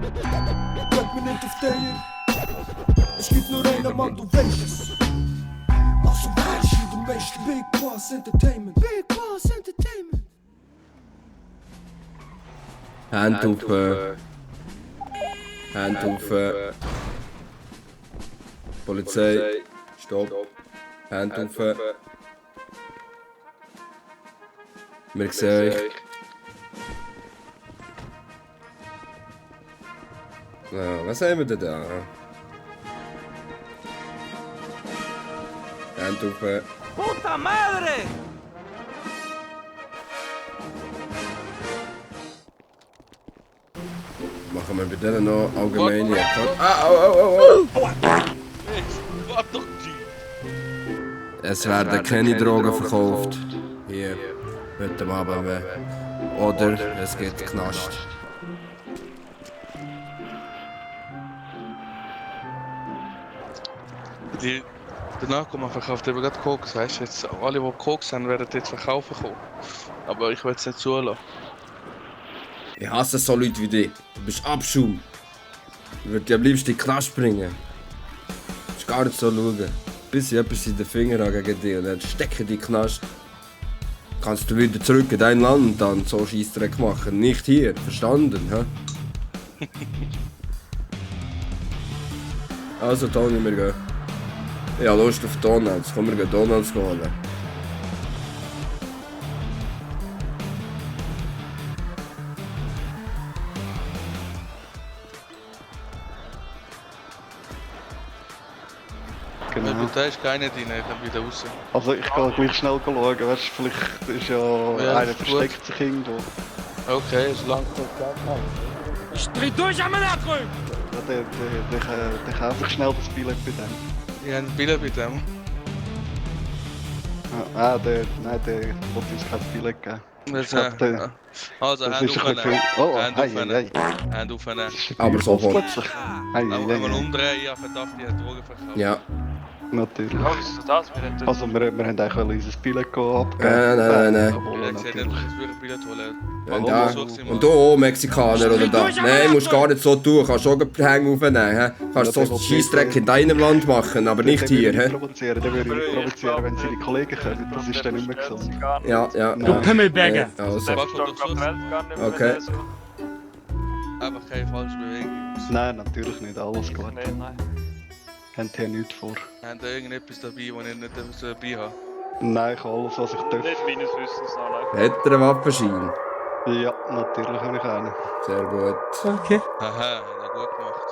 Kijk me niet of tegen. Es gibt nur einen Mann, du weißt es. Also weißt du, du meiste Big Boss Entertainment. Big Boss Entertainment. Hand auf. Hand auf. Polizei. Stopp. Hand auf. Wir sehen euch. Ja, was haben wir denn da? Hand auf. Puta madre! Machen wir bei denen noch allgemeine Au. Wat toch, G? Es werden keine Drogen verkauft. Hier, heute Abend. Oder es gibt Knast. Der Nachkommen verkauft eben gerade Koks, weißt du? Jetzt, alle, die Koks haben, werden jetzt verkaufen kommen. Aber ich will es nicht zulassen. Ich hasse so Leute wie dich. Du bist Abschaum. Ich würde dich am liebsten in die Knast bringen. Du musst gar nicht so schauen. Bis ich etwas in den Finger habe gegen dich und dann stecke ich dich in die Knast. Kannst du wieder zurück in dein Land und dann so Scheissdreck machen. Nicht hier. Verstanden, hä? Also Toni, wir gehen. Ich habe Lust auf Donalds. Komm, wir gehen Donalds holen. Genau. Da ist keiner drin, dann wieder raus. Also ich kann gleich schnell schauen, weißt du, vielleicht ist ja einer versteckt sich irgendwo. Okay, ist lang. Ich dreh durch am Nachgrün! Ja, der kaufe ich schnell das Billett bei dem. Ich habe ein Bild bei dem. Der wollte uns kein Billett geben. Das, glaub, der- also, Das Hand ist ein bisschen aufnehmen. viel. Oh, Hand hey, aufnehmen. hey, Hand aufnehmen. Aber sofort. Plötzlich. Hey, Aber hey, einmal hey. umdrehen, ja, verdammt, die hat Drogen verkauft. Ja. Natürlich. Oh, wieso das? Wir hätten Also wir haben eigentlich unser Billett abgeben. Nein. Ja, Holen, ich sehe nicht, natürlich. dass wir ein Bild holen. Und, Warum da, versuchst du und du auch Mexikaner oder da? Nein, musst gar nicht so tun. Kannst schon die Hänge aufnehmen. He? Kannst so Scheissdreck in deinem Land machen, aber nicht hier. Der He? würde ich provozieren, wenn seine Kollegen kommen. Das ist dann nicht mehr gesund. Ja. Du Pimmelberger! Also. Was du durchsuchst, Okay. einfach keine falsche Bewegung. Nein, natürlich nicht. Alles gut. Nein. Habt ihr nichts vor? Haben da irgendetwas dabei, was ich nicht dabei habe? Nein, ich habe alles, was ich darf. Nicht meines Wissens nach. Hat er einen Waffenschein? Ja, natürlich habe ich einen. Sehr gut. Okay. Aha, hat er gut gemacht.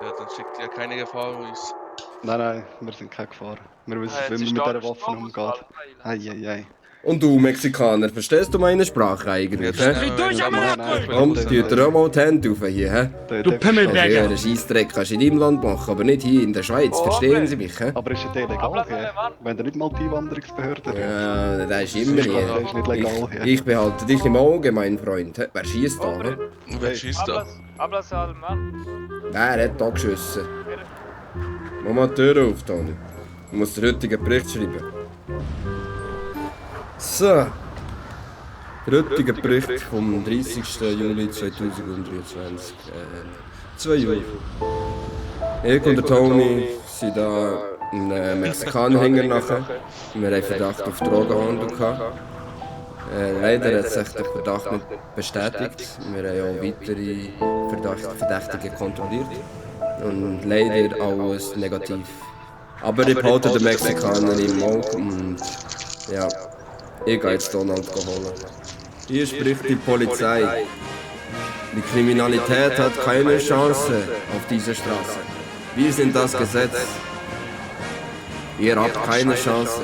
Ja, dann schickt ja keine Gefahr uns. Nein, wir sind keine Gefahr. Wir wissen, wie man mit dieser Waffe umgeht. Ei. Und du Mexikaner, verstehst du meine Sprache eigentlich? He? durch am Nachgrün! Komm, tut dir auch mal die Hände auf hier. He? Du Pimmelberger! Also, einen Scheissdreck kannst du in deinem Land machen, aber nicht hier in der Schweiz. Verstehen Sie mich? He? Aber ist das illegal hier? Wenn ihr nicht mal die Einwanderungsbehörde Ja, das ist immer Das hier. ist nicht legal hier. Ich behalte dich im Auge, mein Freund. He? Wer schießt da? He? Und wer schießt da? Hablas al man. Wer hat da geschossen? Mach mal die Tür auf, Toni. Du musst den heutigen Bericht schreiben. So. Der heutige Bericht vom 30. Juli 2023. 2 Uhr. Ich und der Toni sind da einen Mexikaner hinterher nachher. Wir haben Verdacht auf Drogenhandel gehabt. Leider hat sich der Verdacht nicht bestätigt. Wir haben auch weitere Verdächtige kontrolliert. Und leider alles negativ. Aber ich behalte den Mexikaner im Auge und ja, ich gehe jetzt Donald holen. Hier spricht die Polizei. Die Kriminalität hat keine Chance auf dieser Straße. Wir sind das Gesetz. Ihr habt keine Chance.